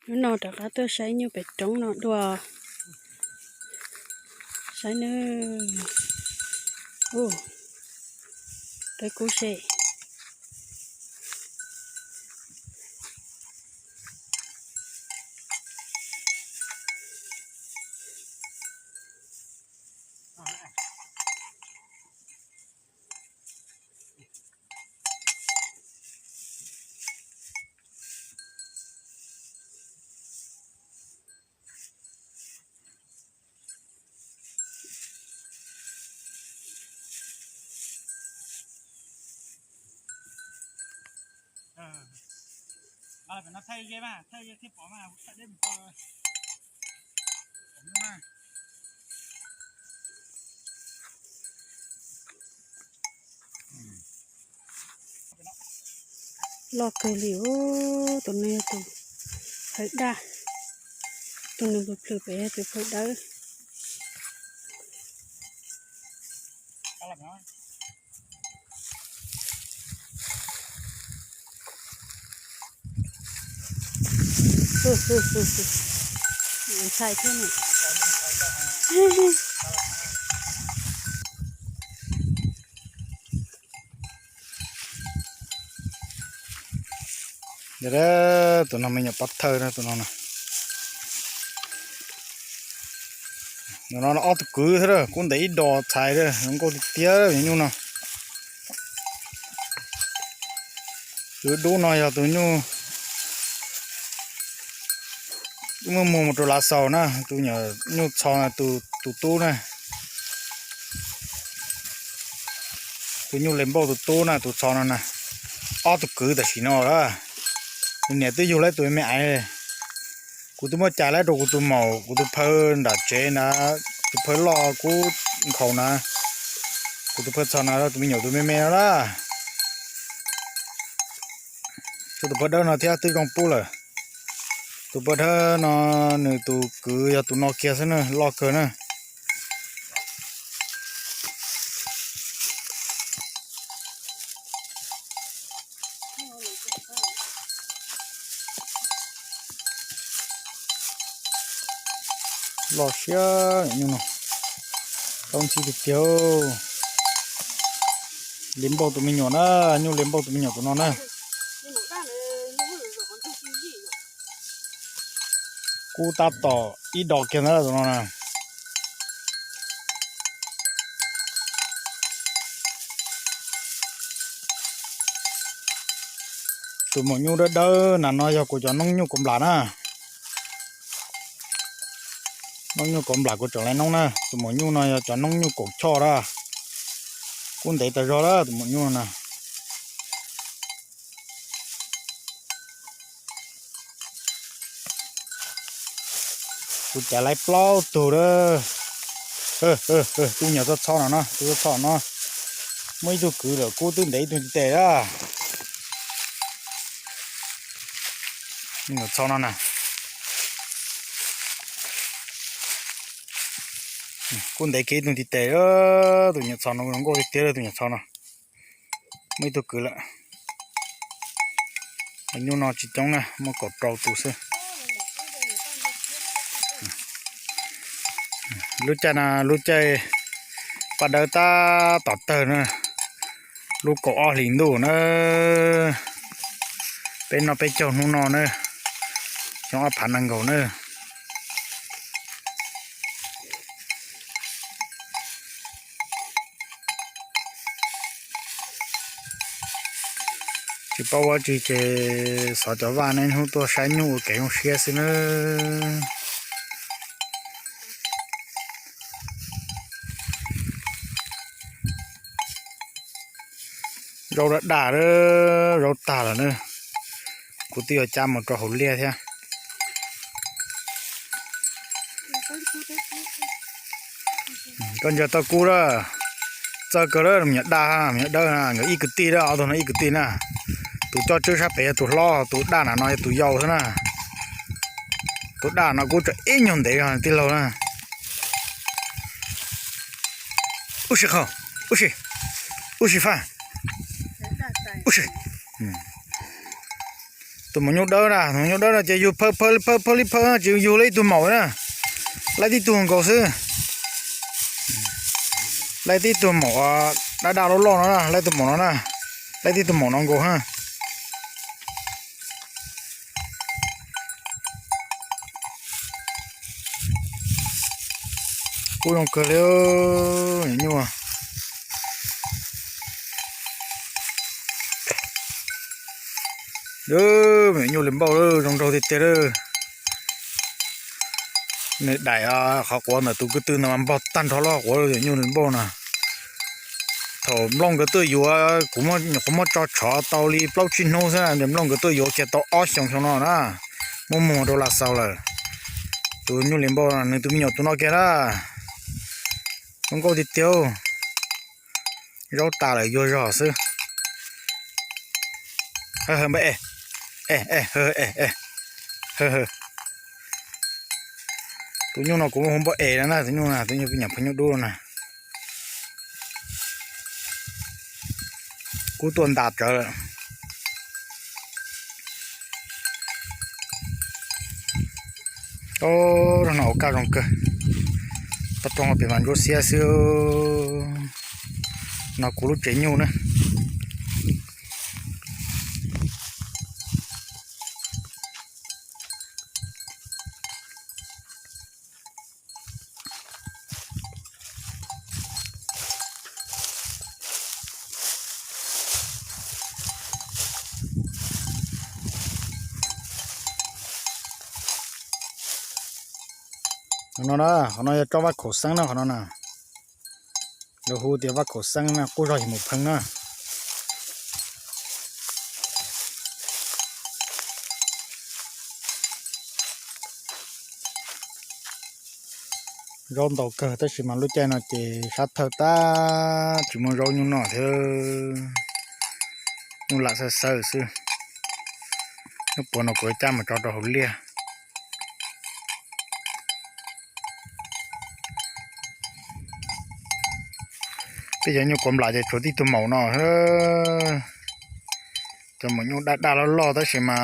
Hnub no rov qab tuaj saib nyuj pem roob no dua. Saib nawb. Ub, peb kub se. Loj kawg li os, tus no yog tus phawj daj, tus nws plhws plhws pem yog tus phawj dawb. Ntshai thiab ne. Tus no me nyuam pov thawj na, tus no na. Tus no ob tug kwv thiab, kub ntev ib dos txhais, zoo nkauj tiag tiag me nyuj no. Tus dub no yog tus nyuj muaj muag mus rau Lav Xaus na, tus nyuam nyuj txho na, tus tub na. Tus nyuj le npauj tus tub na, tus txho no na. Ob tug kwv tam sim no lawm. Nws niam twb yug lawv tus me me aiv. Kuv twb muab cais lawv rau kuv tus maum, kuv tus phawj nram tsev na, tus phawj loj kub nkhaus na, kuv tus phawj txho na, tus me nyuam tus me me no na. Tshuav tus phawj dawb no thiab twb zoo pub lawm. Tus phawj dawb no nws tus kwv yog tus no kiag xwb na, loj kawg na. Loj siab nyuj no, tau ntxhi tiag tiag. Le npauj tus me nyuam na, nyuj le npauj tus me nyuam tus no na. Kub tab tom ib dos kiag ntawd tus no na. Tus maum nyuj dawb dawb na no yog kuv cov noob nyuj kaus nplam na. Noob nyuj kaus nplam kuv tseem laiv noob na. Tus maum nyuj no yog cov noob nyuj kaus choj na. Kub ntev tas zog lawm tus maum nyuj no na. Kuv cais laiv plaub tug lawm. Tus nyuam txho txho no no, tus txho no muaj ib tug kwv lawm, kub twb ntev ib tug ntiv tes lawm. Nyuam txho no na. Kub ntev kiag ib tug ntiv tes, tus nyuam txho no zoo nkauj tiag tiag tus nyuam txho no. Muaj ib tug kwv lawm. Nyuj no tsis coob na, muaj kaum rau tus xwb. Lub caij no lub caij paj dawb tab tom tawg na, lub kaum ob hlis ntuj na, peb noj peb caug hnub no na, xyoo ob phav nees nkaum na. Tsis paub ua tsi ces xov cov vaj nej hnub tuaj saib nyuj ua kev zoo siab xwb nawb. Zaub daj daj, zaub tag lawm na. Kuv twb yuav cab mus rau hauv liaj thiab. Koj ntsia tau kub lawm, txawj kawg lawm, me nyuam daj, me nyuam dawb, nkawd ib kwv tij lawm, ob tug no ib kwv tij na. Tus coj tswb sab pem yog tus hlob, tus daj na no yog tus yau xwb na. Tus daj no kuj tseem ib nyuag ntev zog tij laug na. Ub si qhau, ub si, ub si faj, ub si. Tus maum nyuj dawb na, tus maum nyuj dawb no ces yug phaw phaw phaw phaw li phaw tsis yug li ib tug maum na. Laib tib tug nkaus xwb. Laib tib tug maum dab daj loj loj no na, laib tug maum no na. Laib tib tug maum no nkaus ha. Kub zoo kawg li nyuj. Me nyuj li npauj zoo nraug tiag tiag lawm. Nws daim qhov quav ntawm tus kwv tw ntawd mas npog tag nrho loj quav nyuj li npauj na. Thaum Nplooj nkawd tuaj yuav, kuv nyuam qhuav muab tso tshov tau li plaub tsib hnub xwb, Nplooj nkawd tuaj yuav kiag tau ob xyoo xyoo no na, muab muag rau Las Xaus lawm. Tus nyuj li npauj nws tus me nyuam tus no kiag na, zoo nkauj tiag tiag. Zaub tas lawm yuag zog xwb. Tus nyuj no kuv muab hu npauj es no na, tus nyuj no, tus nyuj pheej nyuj dub na. Kub tuaj ntas tsawv lawm. Ov, no ua kaj zoo kawg. Toj roob pem mas ntsuab xiab xwb. No kuv lub tsev nyuj na. Qhov no na, qhov no yog tsob vaj khaum xeeb na, qhov no na. Lawv hu tias vaj khaum xeeb na, qub zog yim mus pheej na. Zaub ntau kawg tab sis mas lub caij no ces sab thawj tab tsis muaj zaub nyuj noj thiab, nyuj lam xawb xawb xwb. Nyuj puav no kuv cab mus tso rau hauv liaj. Peb cov nyuj kaus nplam ces tshuav tib tug maum no. Cov maum nyuj daj daj loj loj tab sis mas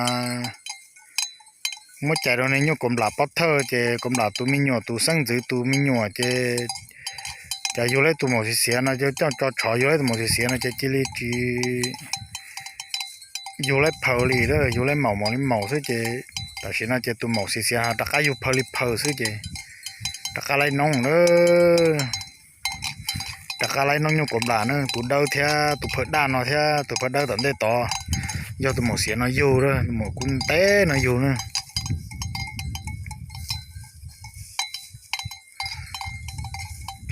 muab cais rau niag nyuj kaus nplam pob thawj ces kaus nplam tus me nyuam, tus xeeb ntxwv tus me nyuam ces, cas yug laib tus maum xiav xiav no, coj tso tshov yug laib tus maum xiav xiav no ces cia li tsis yug laib phaw li, yug laib maum maum li maum xwb ces tam sim no ces tus maum xiav xiav rov qab yug phaw li phaw xwb ces rov qab laib noob na. Rov qab laib noob nyuj kaus nplam na, tus dawb thiab tus phaw daj no thiab tus phaw dawb tom ntej tod yog tus maum xiav no yug, tus maum kub nteb no yug na.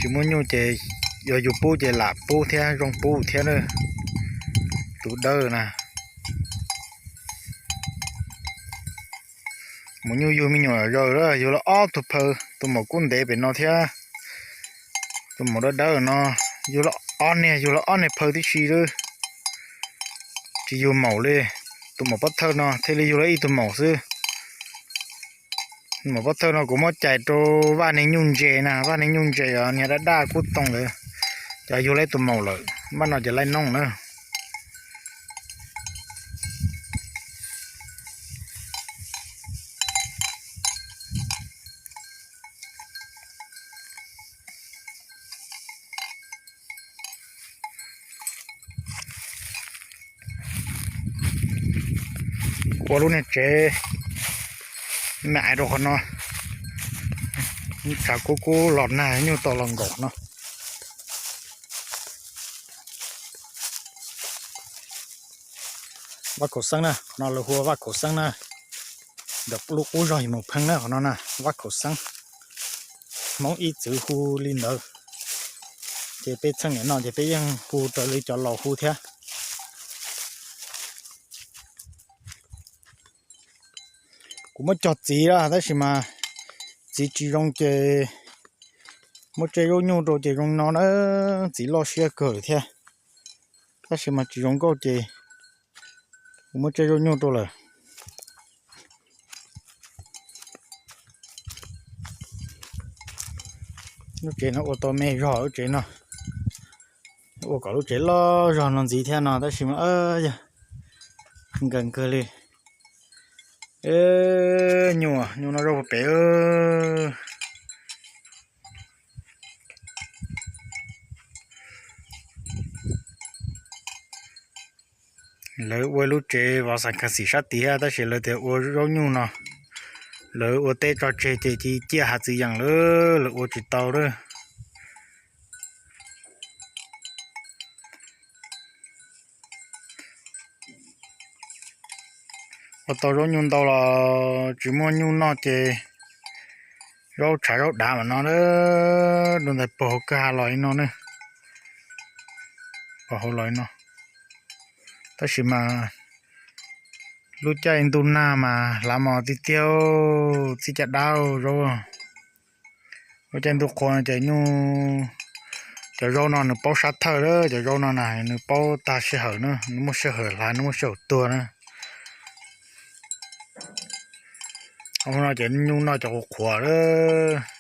Tsis muaj nyuj ces yog yus pub ces lam pub thiab zoo pub thiab na. Tus dawb na, maum nyuj yug me nyuam zaws, yug lawm ob tug phaw, tus maum kub ntev pem no thiab tus maum dawb dawb no, yug lawm ob niag, yug lawm ob niag phaw tib si lawm, tsis yug maum li. Tus maum pob thawj no thiaj li yug lawm ib tug maum xwb. Maum pob thawj no kuv muab cais rau Vaj Neeg Nyuj Ntse na, Vaj Neeg Nyuj Ntse os, niag daj daj kub toog ntawd, cov yug lawm ib tug maum lawm, npaj no ces laib noob na. Ua lub niag tsev me rau qhov no, tshav kub kub los nag nyuj tau los nkaum no. Vaj khaum xeeb na, qhov no lawv hu ua vaj khaum xeeb na. Ntawm lub qub zog yim mus pheej na, qhov no na, vaj khaum xeeb. Hmoob ib txwm hu li ntawd, ces peb txheej niam no ces peb yeej hu raws li cov laus hu thiab. Kuv muab cog txiv lawm tab sis mas txiv tsis zoo ces muab tseb zaub nyuj rau ces zoo no na, txiv loj siab kawg lawm thiab. Tab sis mas tsis zoo nkauj ces kuv muab tseb zaub nyuj rau lawm. Lub tsev no ua tau me zog lub tsev no, ua kom lub tsev loj zog no ntxiv thiab no tab sis mas yog nkees kawg li. E, nyuj, nyuj noj zaub puag pem. Lawv ua lub tsev vov xas kha xim sab tid, tab sis lawv tias ua zaub nyuj no, lawv ua teb tso tseg ces cia hav txwv yeem lawm, lawv ua tsis tau lawm. Ua tau zaub nyuj ntau los tsis muaj nyuj noj ces zaub tshav zaub dav mam no. Dua ntawd puag hauv kwj ha los li no ne, puag hauv los li no. Tab sis mas lub caij ntuj nag mas hlav mos tiag tiag, txij caj dab zaub. Lub caij ntuj qhua no ces nyuj, cov zaub no nws paub sab thawj lawm, cov zaub no na nws paub tag sij hawm na, nws muaj sij hawm hlav, nws muaj sij hawm tuag na. Ub, no ces nyuj noj cov qhuav qhuav lawm.